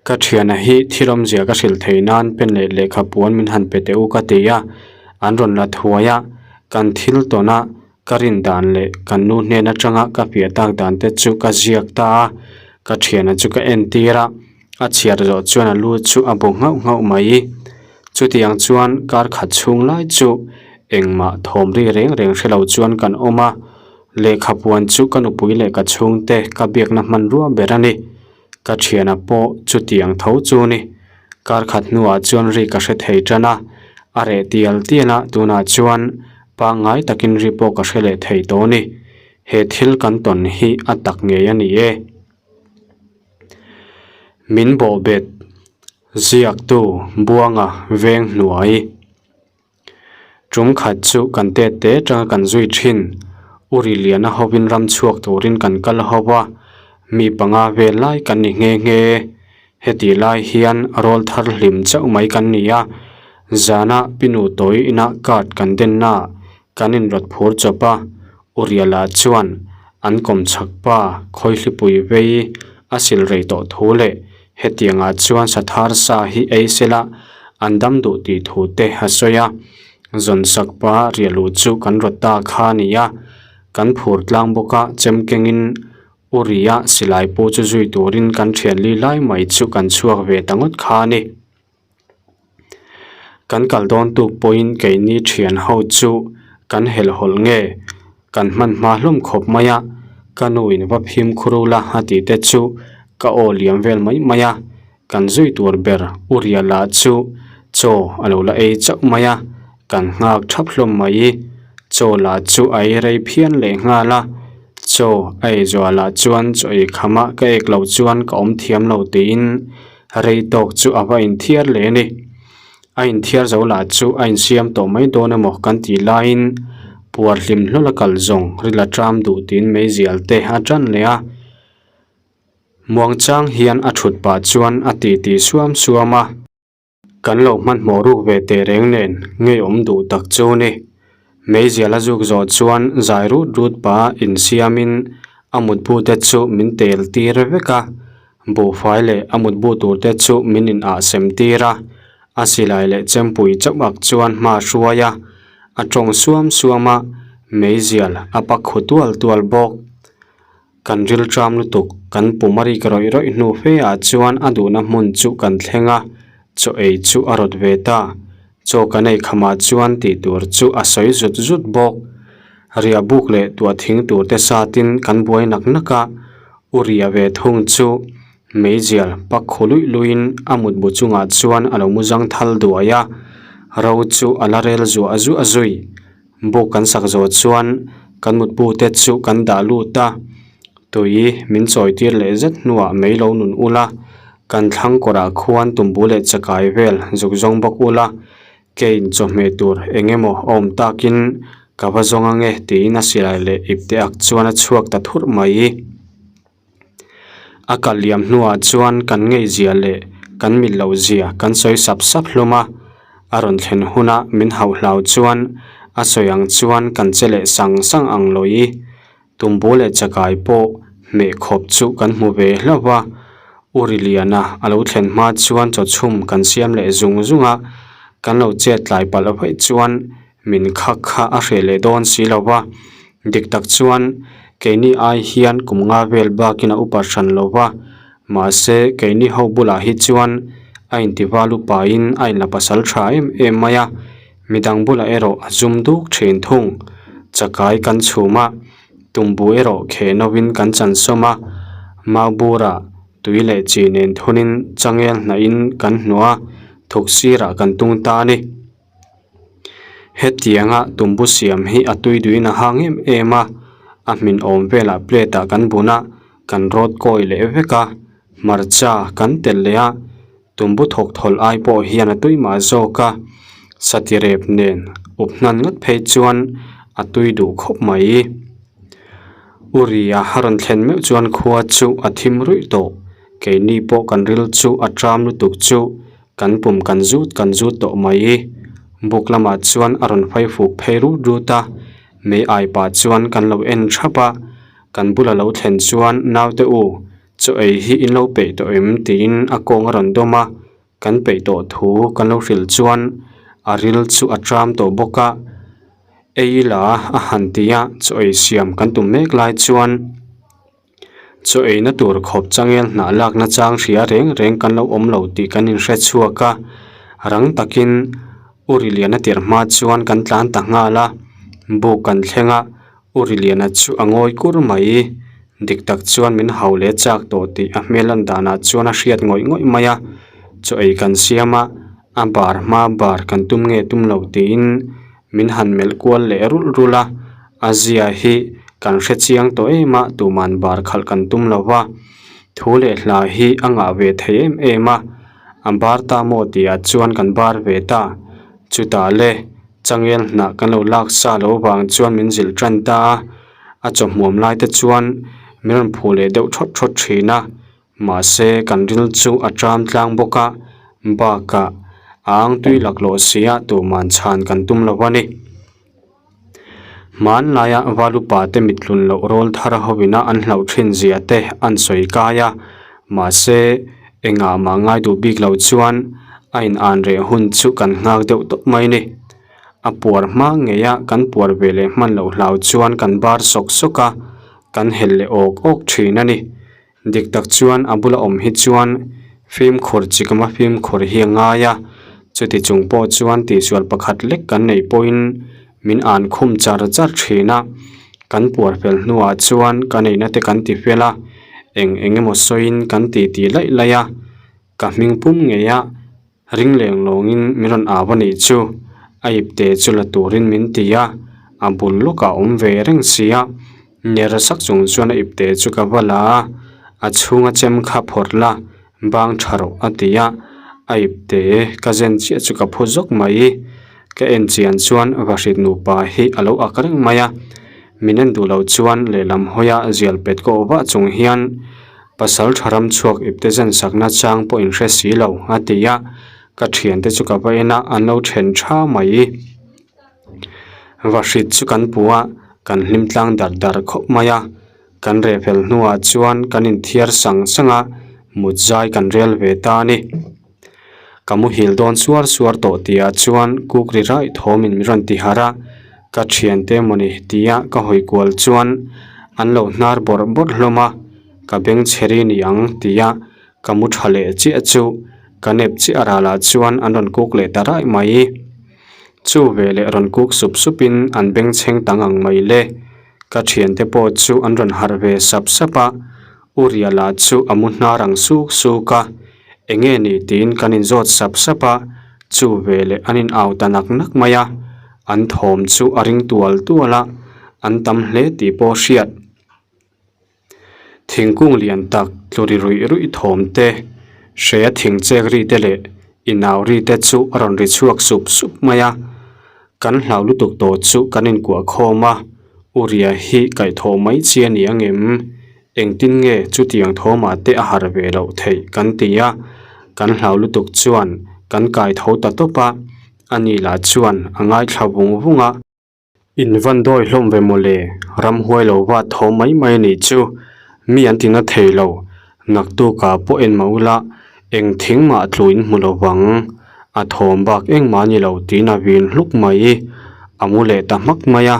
Ka thiana hi thil awmzia ka hrilh thei nan pen leh lehkha puan min han pe teh u ka ti a, an rawn la thuai a, kan thil tawn a Ka rin dan leh kan nu hnen atanga ka piah tak dan te chu ka ziak ta a, ka thiana chu ka entir a, a chhiar zawh chuan a lu chu a bu nghauh nghauh mai. Chutiang chuan kar khat chhung lai chu engmah thawm ri reng reng hre lo chuan kan awm a, lehkha puan chu ka nupui leh ka chhungte ka biakna hmanrua ber a ni. Ka thiana pawh chutiang tho chu ni. Kar khat hnuah chuan ri ka hre thei tan a, a reh tial tial a, tunah chuan pangngai takin ri pawh ka hre leh thei tawh a ni. He thil kan tawn hi a tak ngei a ni e. Min bawhbet ziaktu Buanga veng hnuai. Tum khat chu kan tet te atanga kan zui thin. U Riliana hovin ram chhuak turin kan kal ho a, mi panga vel lai kan ni nghe nghe. Heti lai hian rawl thar hlim chauh mai kan ni a, zana pinu tawi inah card kan denna kan inrawt phur chawp a, U Riala chuan an kawm chhak pa Khawihlipui vei a sil rei tawh thu leh Hetiangah chuan Sathar sa hi ei sela an dam duh tih thu te a sawi a, Zawnsak pa riahluh chu kan rawt ta kha a ni a, kan phur tlang bawk a, chem kengin U Ria silai pu chu zui turin kan thian li lai mai chu kan chhuak ve ta ngawt kha a ni. Kan kal dawn tuk pawhin keini thian ho chu kan helhhawlh nge kan hman hma hlawm khawp mai a. Ka nu in va phim khur ula a tih te chu ka aw liam vel mai mai a, kan zui tur ber u Riala chu chaw a lo la ei chauh mai a, kan nghak thap hlawm mai. Chaw lah chu a ei rei phian leh nghal a, chaw a ei zuah lah chuan chaw ei kham ah ka ek loh chuan ka awm thiam lo tiin rei tawk chu a va inthiar leh a ni. A inthiar zo lah chu a insiam tawh mai dawn emaw kan tih laiin puar hlim hlawl a kal zawng ril a ṭam duh tiin meizial te a ṭan leh a. Muangchang hian a ṭhut pah chuan a titi suam suam a. Kan lo hmanhmawh ruk ve teh reng nen ngeiawm duh tak chu ni. Meizial a zuk zawh chuan zai rut rut pah insiamin a mutbu te chu min tel tir vek a. Buhfai leh a mutbu tur te chu min in ah sem tir a, a silai leh chempui chauh ak chuan hma hruai a, a tawng suam suam a, meizial a pak khu tual tual bawk. Kan ril tram lutuk, kan pum a rik rawih rawih hnu fe ah chuan a duhna hmun chu kan thleng a, chaw ei chu a rawt ve ta. Chaw kan ei khamah chuan tih tur chu a sawi zut zut bawk. Riah buk leh tuah thing tur te satin kan buai nak nak a, U Ria ve thung chu meizial pak khu luih luihin a mutbu chungah chuan a lo mu zang thal duai a, ro chu a la rel zuah zuah zui. Buk kan sak zawh chuan kan mutbu te chu kan dah lut a, tui min chawi tir leh zet hnuah mei lo nun ula, kan thlang kawrah khuan tumbu leh chakai vel zuk zawng bawk ula, Keiin chawhmeh tur eng emaw a awm takin ka va zawng ange tiin a silai leh ipte ak chuan a chhuak ta thurh mai. A kal liam hnuah chuan kan ngeihzia leh kan mit loh zia kan sawi sap sap hlawm a, a rawn thlen huna min hauh hlau chuan a sawi ang chuan kan che leh sang sang ang lawi. Tumbu leh chakai pawh hmeh khawp chu kan hmu ve hlauh a, U Riliana a lo thlen hma chuan chaw chhum kan siam leh zung zung a, kan lo chet tlai palh vaih chuan min khak kha a hreh leh dawn si lo va, dik tak chuan keini ai hian kum nga vel bakin a upa hran lo va, mahse keini ho bulah hi chuan a intival upain a inla pasal tha em em mai a. Midang bulah erawh a zum duk thin thung. Chakai kan chhum a, tumbu erawh kheh novin kan chan sawm a, mau burah tui leh chi nen thunin changel hnahin kan hnuh a, thuk sirah kan tung ta a ni. Hetianga tumbu siam hi a tui duhin a hang em em a, a hmin awm velah plate ah kan bun a, kan rawt kawi leh vek a, hmarcha kan telh leh a, Tumbu thawk thawlh ai pawh hian a tui mah zawk a, sati rep nen up hnan ngat phei chuan a tui duh khawp mai. U Ria a rawn thlen meuh chuan khua chu a thim ruih tawh, keini pawh kan ril chu a ṭam lutuk chu kan pum kan zut kan zut tawh mai. Buk lamah chuan a rawn fai fuk phei rut rut a, mei ai pah chuan kan lo en ṭhap a, kan bula lo thlen chuan naute u Chaw ei hi in lo peih tawh em tiin a kawng a rawn dawm a, kan peih tawh thu kan lo hrilh chuan a ril chu a ṭam tawh bawk a, ei la a han ti a, chaw ei siam kan tum mek lai chuan chaw eina tur khawp changel hnah lakna chang hria reng reng kan lo awm lo tih kan inhre chhuak a, rang takin U Riliana tirh hma chuan kan tlan ta nghal a, buk kan thleng a. U Riliana chu a ngawi kur mai. Dik tak chuan min hau leh chak tawh tih a hmel lan danah chuan a hriat ngawih ngawih mai a. Chaw ei kan siam a, a bar hma bar kan tum nge tum lo tiin min han melh kual leh rulh rulh a. A zia hi kan hre chiang tawh em a, tuman bar khalh kan tum lo va. Thu leh hla hi a ngah ve thei em em a, a bar ta maw tihah chuan kan bar ve ta. Chutah le. Changel hnah kan lo lak sa lo vang chuan min zilh tan ta a, a chawhmuam lai te chuan min rawn phuh leh deuh thawt thawt thin a, mahse kan ril chu a ṭam tlang bawk a, bakah a ang tui laklawh si a tuman chhan kan tum lo a ni. Hmanlaia Valupa te mittlun loh rawl thar hovina an hlauh thin zia te an sawi kai a, mahse engah mah ngai duh bik lo chuan a in an reh hun chu kan nghak deuh tawp mai ni. A puar hma ngei a kan puar ve leh hman loh hlau chuan kan bar sawk sawk a, kan hel leh awk awk thin a ni. Dik tak chuan a bula awm hi chuan fimkhur chikama fimkhur hi a ngai a, chuti chung pawh chuan tihsual pakhat lek kan neih pawhin min an khum char char thin a. Kan puar fel hnuah chuan kan eina te kan ti fel a, eng eng emaw sawiin kan titi laih laih a, ka hming pum ngei a ring leng lawngin min rawn au a nih chu. A ipte chu la turin min ti a, a bul lawkah a awm ve reng si a, ner sak chung chuan a ipte chu ka va la a, a chhunga chem kha phawrh la Bang tha rawh a ti a, a ipte ka zen chiah chu ka phu zawk mai. Ka en chian chuan Vahrit nupa hi a lo ak reng mai a, min en duh loh chuan lehlam hawia zial pet ka aw vah chung hian pasal tha ram chhuak ipte zen sakna chang pawh in hre si lo a ti a, ka thiante chu ka va en a, an lo then tha mai. Vahrit chu kan pu a, kan hlim tlang dar dar khawp mai a. Kan reh fel hnuah chuan kan inthiar sang sang a, mut zai kan rel ve ta a ni. Ka muhil dawn suar suar tawh tihah chuan kuk ri raih thawmin min rawn ti harh a, ka thiante mawni tia ka hawi kual chuan an lo hnar bawrh bawrh hlawm a, ka beng chhe ri ni ang tia ka mu tha leh chiah chu ka nep chiah ralah chuan an rawn kuk leh ta raih mai. Chu veleh rawn kuk sup supin an bengchheng ta ngang mai le. Ka thiante pawh chu an rawn harh ve sap sap a, U Riala chu a mu hnar ang suk suk a, Enge ni tiin kan inzawt sap sap a, chu veleh an in au ta nak nak mai a, an thawm chu a ring tual tual a, an tam hle tih pawh hriat. Thingkung lian tak tlu ri ruih ruih thawm te, hre thing chek ri te leh inau ri te chu a rawn ri chhuak sup sup mai a. Kan hlau lutuk tawh chu kan inkuah khawm a, U Ria hi kaihthawh mai chi a ni ang em? Engtin nge chutiang thawmah te a harh ve loh theih kan ti a, kan hlau lutuk chuan kan kaitho ta tawp a, ani lah chuan a ngaithla vung vung a. In van dawi hlawm ve mawle, ramhuai lo va tho mai mai a nih chu, mi an ti na thei lo, naktukah pawh en mah ula eng thing mah tlu in hmu lo vang, a thawm bak engmah a ni lo tiin a vin hluk mai, a mu leh ta hmak mai a,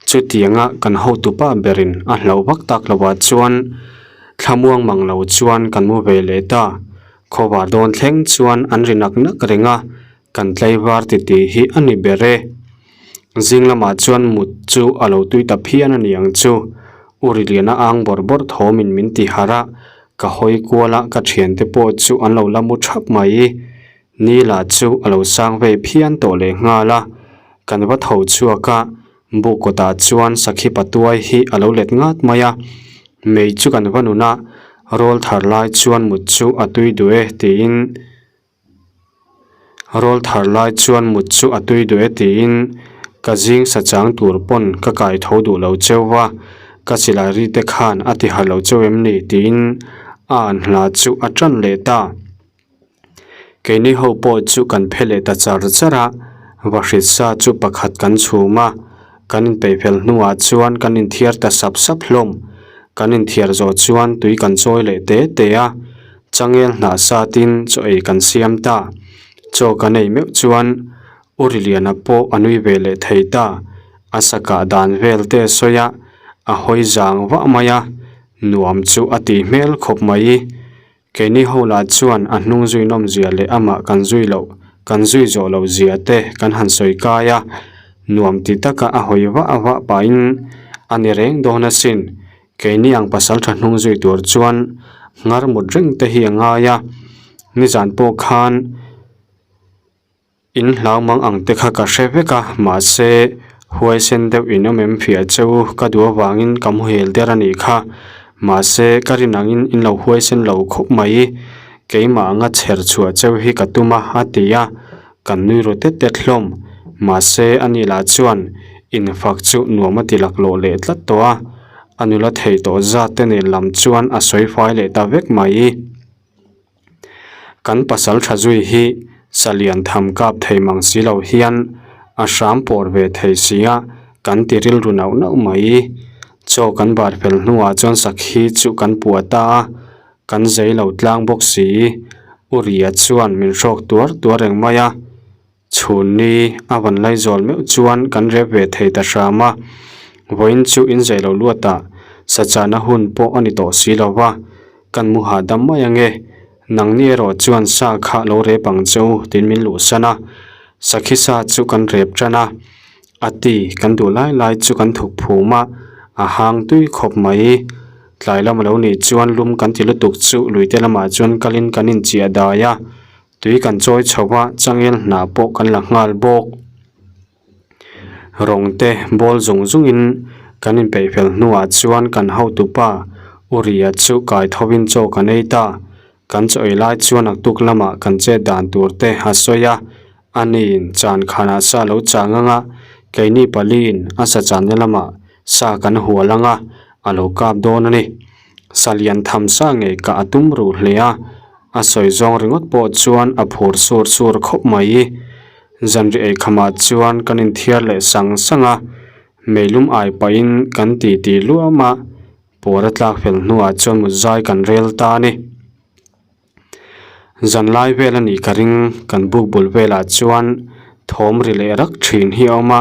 chutianga kan hotupa berin a hlauh vak tak lovah chuan thlamuang mang lo chuan kan mu ve leh ta, khawvar dawn thleng chuan an ri nak nak reng a, Kan tlaivar titi hi a ni ber e. Zing lamah chuan mut chu a lo tui ta phian a ni ang chu. U Riliana ang bawrh bawrh thawmin min ti harh a, ka hawi kual a ka thiante pawh chu an lo la mu thap mai. Ni lah chu a lo sang vei phian tawh leh nghal a. Kan va tho chhuak a, buk kawtah chuan sakhi patuai hi a lo let ngat mai a. Mei chu kan va nun a, rawl thar lai chuan mut chu a tui duh e tiin Rawl thar lai chuan mut chu a tui duh e tiin ka zing sa chang tur pawn ka kai tho duh lo cheu va, ka silai ri te khan a ti harh lo cheu em ni tiin a an hla chu a tan leh ta. Keini ho pawh chu kan phe leh ta char char a, vahrit sa chu pakhat kan chhum a, kan inpeih fel hnuah chuan kan inthiar ta sap sap hlawm. Kan inthiar zawh chuan tui kan chawi leh te te a, Changel hnah satin chaw ei kan siam ta. Chaw kan ei meuh chuan U Riliana pawh a nui ve leh thei ta. A sa kah dan vel te a sawi a, a hawi zang vah mai a, nuam chu a tih hmel khawp mai. Keini ho lah chuan a hnung zui nawm zia leh amah kan zui loh, kan zui zawh loh zia te kan han sawi kai a, nuam ti taka a hawi vah vah pahin a ni reng dawn asin. Keini ang pasal tha hnung zui tur chuan nghar mut reng te hi a ngai a, nizan pawh khan in hlau mang ang te kha ka hre vek a, mahse huaisen deuh in awm em fiah che u ka duh avangin ka muhil der a nih kha, mahse ka rin angin in lo huaisen lo khawp mai, keimah anga chher chhuah cheu hi ka tum a a ti a. Kan nui ru tet tet hlawm. Mahse, ani lah chuan infak chu nuam a ti laklawh leh tlat tawh a, a nula thei tawh zat te nen lam chuan a sawi fai leh ta vek mai. Kan pasal tha zui hi salian tham kap thei mang si lo hian a hram pawr ve thei si a, kan ti rilru nauh nauh mai. Chaw kan bar fel hnuah chuan sakhi chu kan puah ta a. Kan zei lo tlang bawk si. U Ria chuan min hrawk tuar tuar reng mai a. Chhunni a van lai zawl meuh chuan kan rep ve thei ta hram a. Vawiin chu in zei lo luat a, sachahna hun pawh a ni tawh si lo va. Kan mu hahdam mai ange. Nangni erawh chuan sa kha lo rep ang che u tiin min luhsan a. Sakhi sa chu kan rep tan a. A ti, kan duh lai lai chu kan thuk phum a. A hang tui khawp mai. Tlai lam a lo nih chuan lum kan ti lutuk chu luite lamah chuan kalin kan inchiah dai a, tui kan chawi chho a, changel hnah pawh kan la nghal bawk. Rawng te bawl zung zungin kan inpeih fel hnuah chuan kan hotupa Uriah chu kai thovin chaw kan ei ta. Kan chaw ei lai chuan naktuk lamah kan chet dan tur te a sawi a, aniin chan khanah sa lo chang ang a, keini paliin a sa channa lamah sa kan hual ang a, a lo kap dawn a ni. Sa lian tham sa ngei kah a tum ruh hle a, a sawi zawng ringawt pawh chuan a phur sur sur khawp mai. Zanri ei khamah chuan kan inthiar leh sang sang a, meilum ai pahin kan titi luam a, Puar a tlak fel hnuah chuan mut zai kan rel ta a ni. Zan lai vel a nih ka ring kan buk bul velah chuan thawm ri leh rak thin hi a awm a,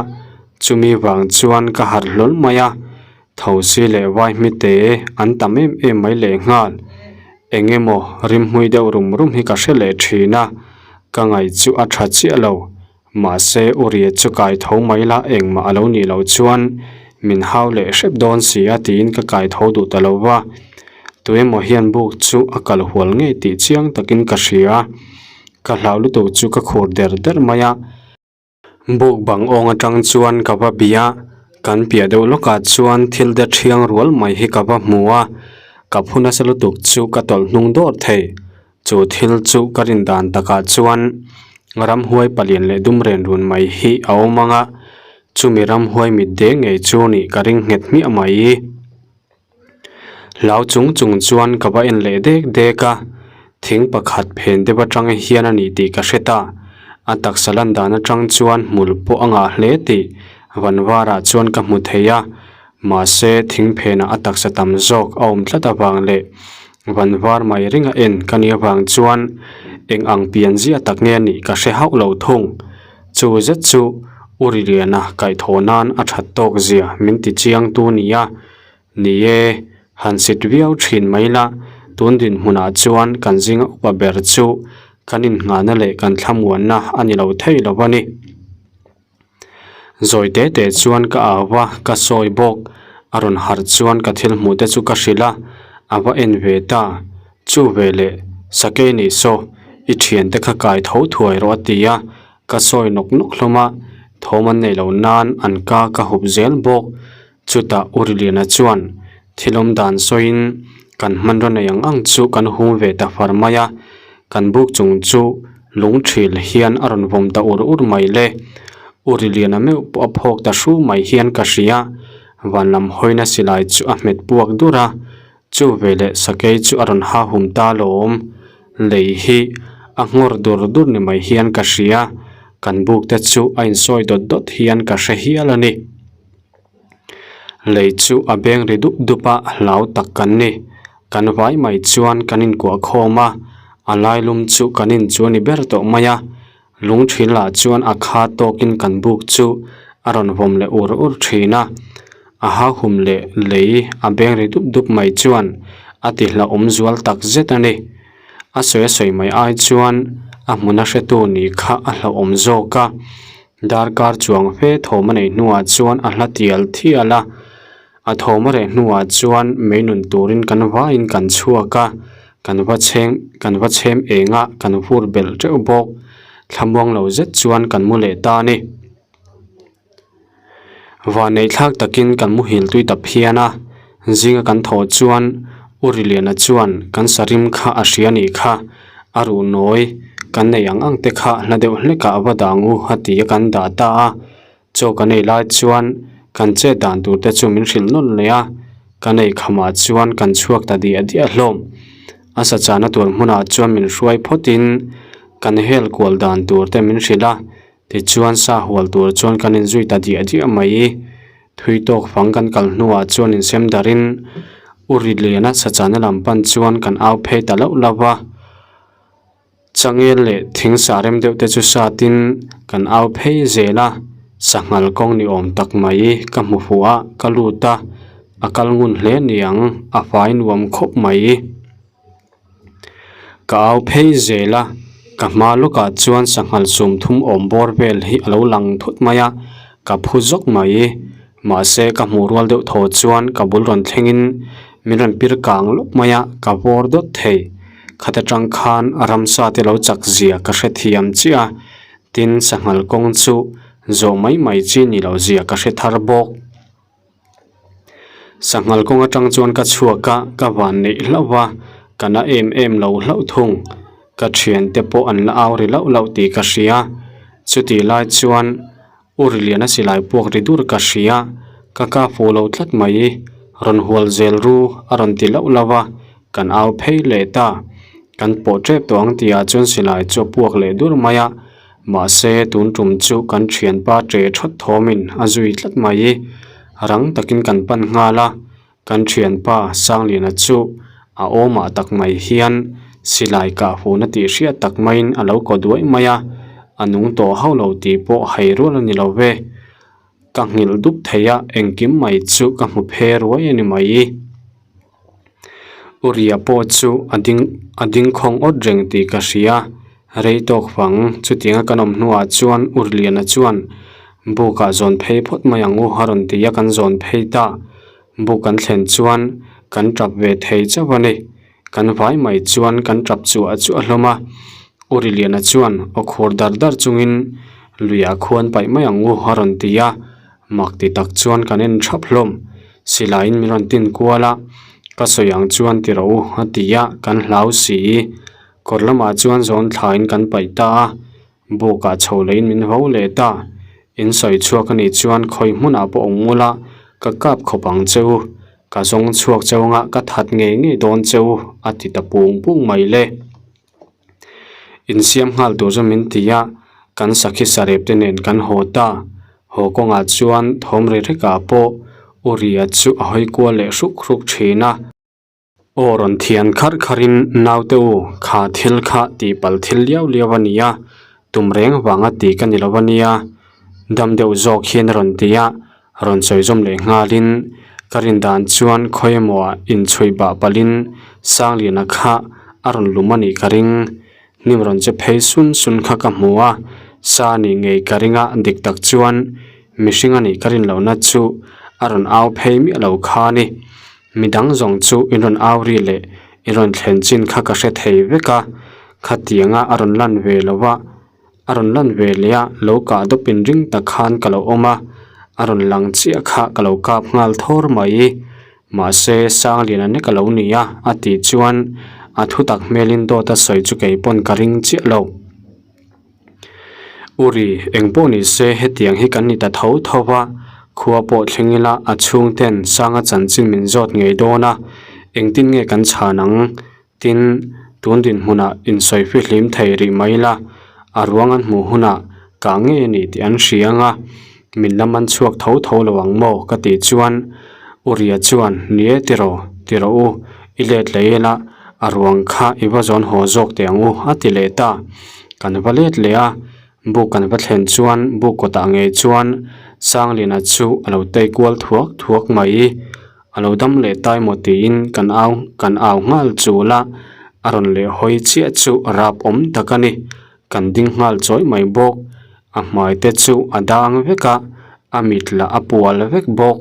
chumi vang chuan ka harh hlawl mai a, thosi leh vai hmite an tam em em mai lehnghal. Eng emaw rimhmui deuh rum rum hi ka hre leh thin a, ka ngaih chu a tha chiah lo. Mahse, u Ria chu kai tho mai la engmah a lo nih loh chuan min hau leh hrep dawn si a tiin ka kai tho duh ta lo va. Tuemaw hian buk chu a kal hual ngei tih chiang takin ka hria. Ka hlau lutuk chu ka khur der der mai a. Buk bang awng atang chuan ka va bia, kan piah deuh lawkah chuan thil de thiang rual mai hi ka va hmu a. Ka phu nasa lutuk chu ka tawlh hnung dawr thei. Chu thil chu ka rin dan takah chuan ramhuai palian leh dum ren run mai hi a awm ang a, chumi ramhuai mit deng ngei chu nih ka ring nghet hmiah mai. Hlau chung chung chuan ka va en leh dek dek a, thing pakhat phen deuh atang hian a ni tih ka hre ta. A taksa lan dan atang chuan hmul pawh a ngah hle tih van varah chuan ka hmu thei a, mahse thing phenah a taksa tam zawk a awm tlat avang leh Van var mai ringa en ka nih avang chuan eng ang pian zia tak nge nih ka hre hauh lo thung. Chu zet chu U Riliana kaihthawh nan a that tawk zia min ti chiang tu nia. Ni e, han sit viau thin mai la, tun dinhmunah chuan kan zinga upa ber chu kan innghahna leh kan thlamuanna a ni lo thei lo a ni. Zawi te te chuan ka au a, ka sawi bawk. A rawn harh chuan ka thil hmuh te chu ka hrilh a, a va en ve ta. Chu ve leh, Sakei nih saw, i thiante kha kai tho thuai rawh a ti a, ka sawi nawk nawk hlawm a, thawm an neih loh nan an ka ka hup zel bawk. Chutah U Riliana chuan thil awm dan sawiin kan hmanraw nei ang ang chu kan hung ve ta far mai a, kan buk chung chu lung thil hian a rawn vawm ta ur ur mai le. U Riliana meuh pawh a phawk ta hru mai hian ka hria, van lam hawina silai chu a hmet puak dur a, chu veleh sakei chu a rawn ha hum ta lawm. Lei hi a nghawr dur dur ni mai hian ka hria, kan buk te chu a insawi dawt dawt hian ka hre hial a ni. Lei chu a beng ri dup dup a, hlau tak kan ni. Kan vai mai chuan kan inkuah khawm a, a lai lum chu kan in chu a ni ber tawh mai a. Lung thin lah chuan a kha tawkin kan buk chu a rawn vawm leh ur ur thin a. A hauhum leh lei a beng ri dup dup mai chuan a ti hlauhawm zual tak zet a ni. A sawi a sawi mai ai chuan a hmuna hretu ni kha a hlauhawm zawk a, darkar chuang fe thawm a neih hnuah chuan a hla tial thial a, a thawm a reh hnuah chuan mei nun turin kan vaiin kan chhuak a, kan va chheng kan va chhem eng a, kan vur belh teuh bawk, thlamuang lo zet chuan kan mu leh ta a ni. Vahneih thlak takin kan muhil tui ta phian a, zinga kan thawh chuan U Riliana chuan kan sarim kha a hria nih kha, a ruh nawi kan neih ang ang te kha hla deuh hlekah a va dang u a ti a kan dah ta a, chaw kan ei lai chuan kan chet dan tur te chu min hrilh nawlh leh a, kan ei khamah chuan kan chhuak ta diah diah hlawm. A sa chahna tur hmunah chuan min hruai phawtin kan hel kual dan tur te min hrilh a, Tichuan sa hual tur chuan kan inzui ta diah diah mai. Thui tawk fang kan kal hnuah chuan insem darin U Riliana sachana lam pan chuan kan au phei ta lauh lauh va. Changel leh thing sa rem deuh te chu satin kan au phei zel a, sanghal kawng ni awm tak mai ka hmu fuh a, ka lut a, a kal ngun hle niang, a fai nuam khawp mai. Ka au phei zel a, ka hma lawkah chuan sanghal sum thum awm bawr vel hi a lo lang thut mai a, ka phu zawk mai. Mahse ka hmuh rual deuh thaw chuan ka bul rawn thlengin min rawn pir kang lawp mai a, ka vawr dawt thei. Khat atang khan ramsa te lo chak zia ka hrethiam chiah a, tin sanghal kawng chu zawh mai mai chi ni loh zia ka hre thar bawk. Sanghal kawng atang chuan ka chhuak a, ka van neih hlauh va, ka na em em lo hlauh thung. Ka thiante pawh an la au ri lauh lauh tih ka hria. Chutih lai chuan U Riliana silai puak ri dur ka hria, ka ka fuh lo tlat mai. Rawn hual zel ru a rawn ti lauh lauh a, kan au phei leh ta. Kan pawh tep tawh ang tihah chuan silai chu a puak leh dur mai a. Mahse, tun tum chu kan thianpa ṭe thawt thawmin a zui tlat mai. Rang takin kan pan nghal a, kan thianpa Sangliana chu a awmah tak mai hian silai kah huhna tih hriat tak maiin a lo kaw duai mai a, a nung tawh hauh lo tih pawh hai rual a ni lo ve. Ka nghilh dup thei a, engkim mai chu ka hmu phe ruai a ni mai. Uria pawh chu a ding a ding khawng awt reng tih ka hria, rei tawk fang chutianga kan awm hnuah chuan Urliana chuan bukah zawn phei phawt mai ang u a rawn ti a kan zawn phei ta, buk kan thlen chuan kan tap ve thei chauh a ni, kan vai mai chuan kan tap chuah chuah hlawm a, Uriliana chuan aw khur dar dar chungin luiah khuan paih mai ang u a rawn ti a. Mak ti tak chuan kan en thap hlawm. Silaiin min rawn tin kual a, ka sawi ang chuan ti rawh u a ti a, kan hlau si. Kawr lamah chuan zawn thlain kan paih ta a, bukah chho leiin min vo leh ta. In sawi chhuak a nih chuan khawi hmunah pawh awm ngul a, ka kap khawp ang che u. Ka zawng chhuak cheu anga ka that ngei ngei dawn che u a ti ta pung pung mai le. Insiam nghal tur chu min ti a, kan sakhi sarep te nen kan haw ta. Haw kawngah chuan thawm ri rekah pawh Uria chu a hawi kual leh hruk hruk thin a. Aw rawn thian kharh kharhin naute u kha thil kha tihpalh thil liau liau a ni a, tum reng vanga ti ka ni lo a nia, dam deuh zawk hian a rawn ti a, Rawn sawi zawm leh nghalin ka rin dan chuan khawi emaw inchhuih bah palhin Sangliana kha a rawn lum a nih ka ring. Hnim rawn che phei sun sun kha ka hmu a, sa nih ngei ka ring a, dik tak chuan mihring a nih ka rin lohna chu a rawn au phei miah lo kha a ni. Midang zawng chu in rawn au ri leh in rawn thlen chin kha ka hre thei vek a, khatianga a rawn lan ve lo a. A rawn lan ve leh a, lo kah dawp in ring tak khan ka lo awm a, a rawn lang chiah kha ka lo kap nghal thawr mai. Mahse, Sangliana nek a lo ni a, a tih chuan a thutak hmelin dawt a sawi chu kei pawn ka ring chiah lo. Uri, eng pawh ni se hetiang hi kan ni ta tho tho va, khua pawh thleng ila a chhungten Sanga chanchin min zawt ngei dawn a, engtin nge kan chhan ang? Tin, tun dinhmunah insawi fihlim thei rih mai la, a ruang an hmuh hunah kah ngei a ni tih an hria ang a, min la man chhuak tho tho lo ang maw ka tih chuan Uria chuan ni e tiraw, ti rawh u, i let leh ila a ruang kha i va zawn haw zawk teh ang u a ti leh ta. Kan va let leh a, buk kan va thlen chuan buk kawtah ngei chuan Sangliana chu a lo tei kual thuak thuak mai. A lo dam leh tai maw tiin kan au kan au nghal chul a, a rawn leh hawi chiah chu rap awm tak a ni. Kan ding nghal chawih mai bawk. A hmai te chu a dang vek a, a mit lah a pual vek bawk.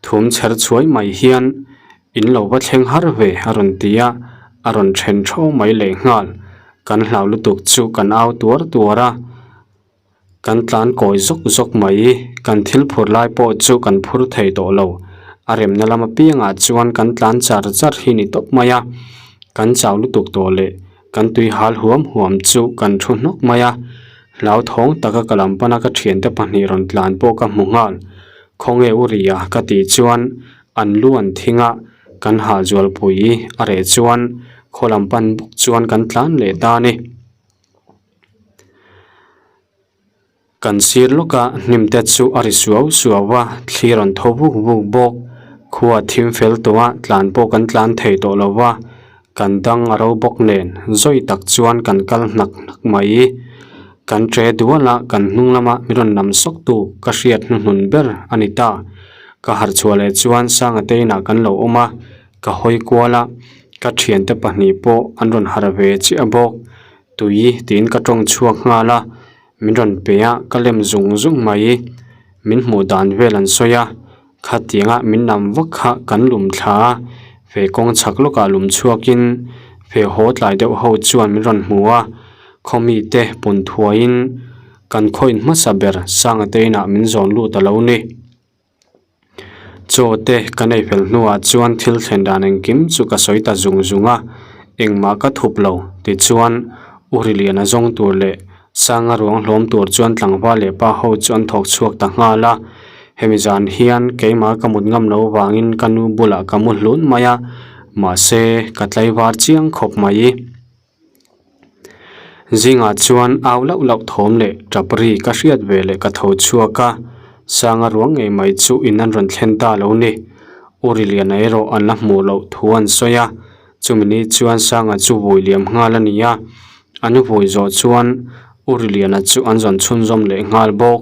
Thum chher chhuai mai hian in lo va thleng har ve a rawn ti a, a rawn then tho mai leh nghal. Kan hlau lutuk chu kan au tuar tuar a. Kan tlan kawi zawk zawk mai, kan thil phur lai pawh chu kan phur thei tawh lo. A remna lam apiangah chuan kan tlan char char hi ni tawp mai a. Kan chau lutuk tawh leh kan tui hal huam huam chu kan thu hnawk mai a. Hlauthawng taka ka lam pana ka thiante pahnih rawn tlan pawh ka hmu nghal. Khawnge u ria ka tih chuan an lu an thing a, kan hahzualpui a reh chuan khaw lam pan bawk chuan kan tlan leh ta a ni. Kan sir lawka hnim te chu a ri suau suau a, thli rawn tho vuk vuk bawk. Khua thim fel tawh a, tlan pawh kan tlan thei tawh lo va, kan dang a ro bawk nen zawi tak chuan kan kal hnak hnak mai. Kan ṭe dual a, kan hnung lama min rawn lam sawk tu ka hriat hnuhnun ber a ni ta. Ka harh chhuah leh chuan Sanga te inah kan lo awm a, ka hawi kual a, ka thiante pahnih pawh an rawn harh ve chiah bawk. Tui tiin ka tawng chhuak nghal a, min rawn pe a, ka lem zung zung mai. Min hmuh dan vel an sawi a, khatianga min nam vak kha kan lum thla a, fe kawng chhak lawkah lum chhuakin fe haw tlai deuh ho chuan min rawn hmu a, khaw mite pun thuaiin kan khawiin hmasa ber Sanga te inah min zawn lut a lo ni. Chaw te ka nei fel hnuah chuan thil thlen dan engkim chu ka sawi ta zung zung a, engmah ka thup lo tichuan U Riliana zawng tur leh Sanga ruang hlawm tur chuan tlangval leh pa ho chu an thawk chhuak ta nghal a, hemi zan hian keimah ka mut ngam lo vangin ka nu bulah ka mu hlun mai a, mahse ka tlaivar chiang khawp mai. Zingah chuan au lauh lauh thawm leh tap ri ka hriat ve leh ka tho chhuak a, Sanga ruang ngei mai chu in an rawn thlen ta lo ni. U Riliana erawh an la hmuh loh thu an sawi a, chumi ni chuan Sanga chu vui liam nghal a ni a, an vui zawh chuan U Riliana chu an zawn chhunzawm leh nghal bawk.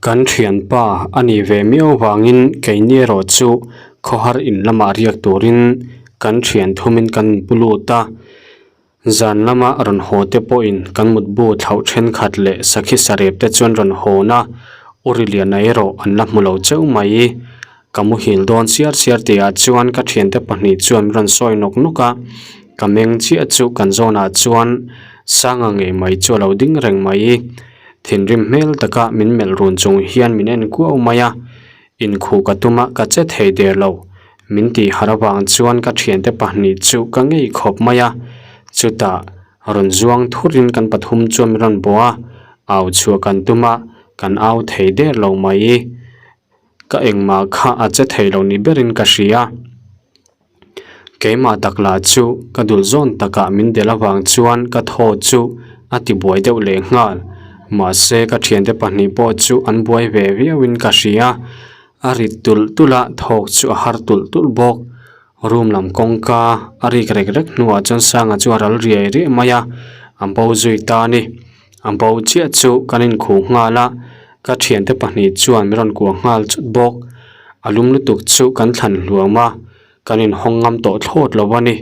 Kan thianpa a nih ve miau vangin keini erawh chu khawhar in lamah riak turin kan thian thumin kan inpu lut a. Zan lama rawn haw te pawhin kan mutbu thlauh thenkhat leh sakhi sarep te chuan rawn hawn a, U Riliana erawh an la hmu lo cheu mai. Ka muhil dawn siar siar tihah chuan ka thiante pahnih chuan min rawn sawi nawk nawk a, ka meng chiah chu kan zawnah chuan Sanga ngei mai chu a lo ding reng mai. Thinrim hmel taka min melh run chung hian min en kuau mai a, inkhuh ka tum a ka che thei der lo. Min tih harh avang chuan ka thiante pahnih chu ka ngei khawp mai a, chutah rawn zuang thurin kan pathum chuan min rawn bawh a, au chhuah kan tum a, kan au thei der lo mai. Ka engmah kha a che thei lo ni berin ka hria. Keimah tak lah chu ka dul zawn takah min del avang chuan ka thaw chu a ti buai deuh leh nghal. Mahse ka thiante pahnih pawh chu an buai ve viauin ka hria. A rit tulh tulh a, thawk chu a har tulh tulh bawk. Room lam kawngka a rik rek rek hnuah chuan Sanga chu a ral riai riai mai a, a bo zui ta a ni. A bo chiah chu kan inkhuh nghal a, ka thiante pahnih chuan min rawn kuah nghal chut bawk. A lum lutuk chu kan thlan hluam a, kan inhawng ngam tawh thlawt lo a ni.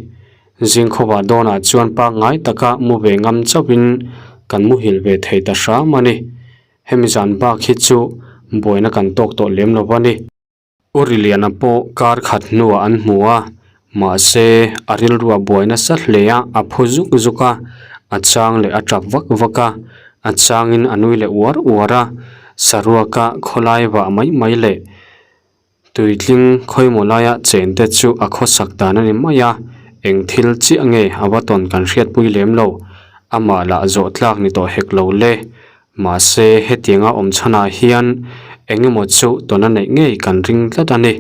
Zingkhawva dawnah chuan pangngai taka mu ve ngam chauhin kan muhil ve thei ta hram a ni. Hemi zan bak hi chu buaina kan tawk tawh lem lo a ni. U Riliana pawh kar khat hnuah an hmu a, mahse a rilruah buai nasa hle a, a phu zuk zuk a, a chang leh a tap vak vak a, a changin a nui leh uar uar a, saruaka khawlai vah mai mai leh tuitling khawimaw laia chen te chu a khawsak dan a ni mai a, eng thil chiah nge a va tawn kan hriatpui lem lo, amah lah zawh tlak ni tawh hek lo le. Mahse, hetianga awm chhanah hian eng emaw chu tawn a neih ngei kan ring tlat a ni.